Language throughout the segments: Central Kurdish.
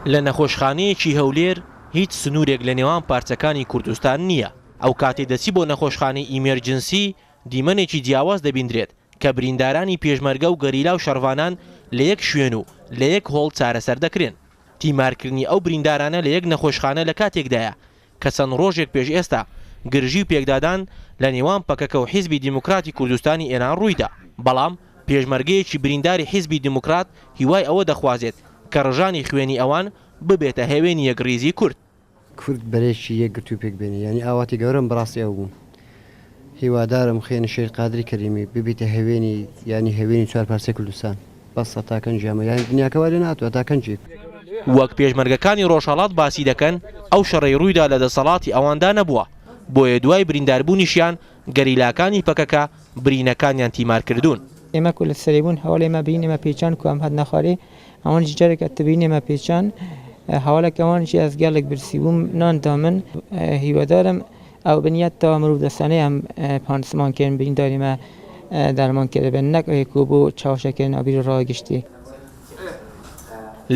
لە نەخۆشخانەیەکی هەولێر هیچ سنوورێک لە نێوان پارچەکانی کوردستان نییە، ئەو کاتەی دەچی بۆ نەخۆشخانەی ئیمێرجنسی دیمەنێکی جیاواز دەبیندرێت کە بریندارانی پێشمەرگە و گەریلا و شەڕڤانان لە یەک شوێن و لە یەک هۆڵ چارەسەر دەکرێن. تیمارکردنی ئەو بریندارانە لە یەک نەخۆشخانە لە کاتێکدایە کە چەند ڕۆژێک پێش ئێستا گرژی و پێکدادان لە نێوان پەکەکە و حیزبی دیموکراتی کوردستانی ئێران ڕوویدا، بەڵام پێشمەرگەیەکی برینداری حیزبی دیموکرات هیوای ئەوە دەخوازێت کە ڕژانی خوێنی ئەوان ببێتە هەوێنی یەکڕیزی کورد. کورد بەرەیەکی یەکگرتوو پێک بێنێ یانی ئاواتی گەورەم بەڕاستی ئەو بوو هیوادارم خوێنی شەهید قادری کەریمی ببیتە هەوێنی یانی هەوێنی چوارپارچەی کوردستان. بەسە تا کەنجی ئەمە یانی دنیاکە وای لێ نەهاتووە تا کەنجی. وەک پێشمەرگەکانی ڕۆژهەڵات باسی دەکەن، ئەو شەڕەی ڕوویدا لە دەسەڵاتی ئەواندا نەبووە، بۆیە دوای برینداربوونیشیان گەریلاکانی پەکەکە برینەکانیان تیمارکردوون. ئێمە کو لە سەرێ بوون هەواڵێ مە برینێ مە پێچان کو ئەم هاتنە خوارێ ئەوان جی جارێک ئەت برینێ مە پێچان هەواڵێک ئەوان جی ئەز گەلێک برسی بووم نان دا من هیوادارم ئەو بنیات تا مرۆڤ دەستانەی ئەم پانسمان کردن برینداری مە دەرمان کردبن نەک ئەوێ کو بۆ چاوشەکردن ئابیر و ڕای گشتی.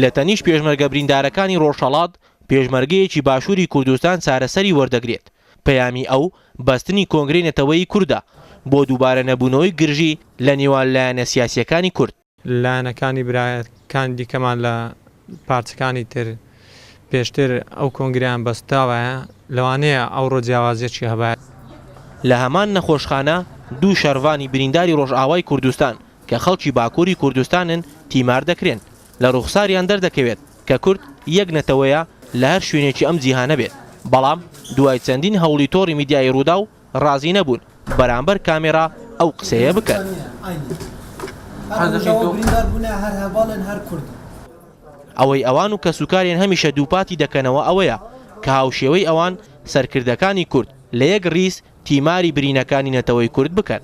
لە تەنیشت پێشمەرگە بریندارەکانی ڕۆژهەڵات، پێشمەرگەیەکی باشووری کوردستان چارەسەری وەردەگرێت، پەیامی ئەو بەستنی کۆنگرەی نەتەوەیی کوردە بۆ دووبارە نەبوونەوەی گرژی لە نێوان لایەنە سیاسییەکانی کورد. لایەنەکانی براکانی دیکەمان لە پارچەکانی تر پێشتر ئەو کۆنگرەیان بەستاوایە، لەوانەیە ئەوڕۆ جیاوازیەکی هەبایە. لە هەمان نەخۆشخانە دوو شەڕڤانی برینداری ڕۆژئاوای کوردستان کە خەڵکی باکووری کوردستانن تیمار دەکرێن، لە ڕووخساریان دەردەکەوێت کە کورد یەک نەتەوەیە لە هەر شوێنێکی ئەم جیهانە بێت، بەڵام دوای چەندین هەوڵی تۆڕی میدیایی ڕووداو ڕازی نەبوون بەرامبەر کامێرا ئەو قسەیە بکەن. ئەوەی ئەوان و کەسوکاریان هەمیشە دووپاتی دەکەنەوە ئەوەیە کە هاوشێوەی ئەوان سەرکردەکانی کورد لە یەک ڕیز تیماری برینەکانی نەتەوەی کورد بکەن.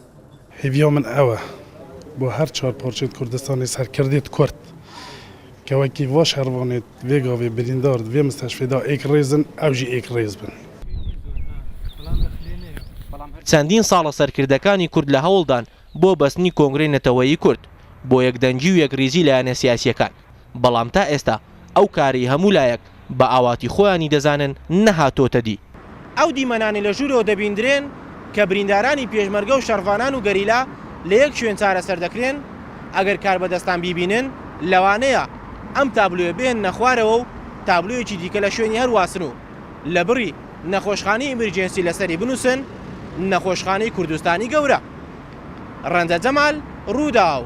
هیڤیا من ئەوە بۆ هەر چوار پارچەێ کوردستانێ سەرکردێت کورد کە وەکی ڤا شەرڤانێت ڤێ گاڤێ بریندار ڤێ مستەشفێ دا ئێک ڕێزن ئەو ژی ئێک ڕێز بن. چەندین ساڵە سەرکردەکانی کورد لە هەوڵدان بۆ بەستنی کۆنگرەی نەتەوەیی کورد بۆ یەکدەنگی و یەکریزی لایەنە سیاسییەکان، بەڵام تا ئێستا ئەو کارەی هەموو لایەک بە ئاواتی خۆیانی دەزانن نەهاتۆتە دی. ئەو دیمەنانەی لە ژوورەوە دەبیندرێن کە بریندارانی پێشمەرگە و شەڕڤانان و گەریلا لە یەک شوێن چارەسەر دەکرێن، ئەگەر کاربەدەستان بیبینن لەوانەیە ئەم تابلۆیە بهێننە خوارەوە و تابلۆیەکی دیکە لە شوێنی هەرواسن و لە بڕی نەخۆشخانەی ئیمرجێنسی لەسەری بنووسن نەخۆشخانەی کوردستانی گەورە. رەنجە جەمال، رووداو.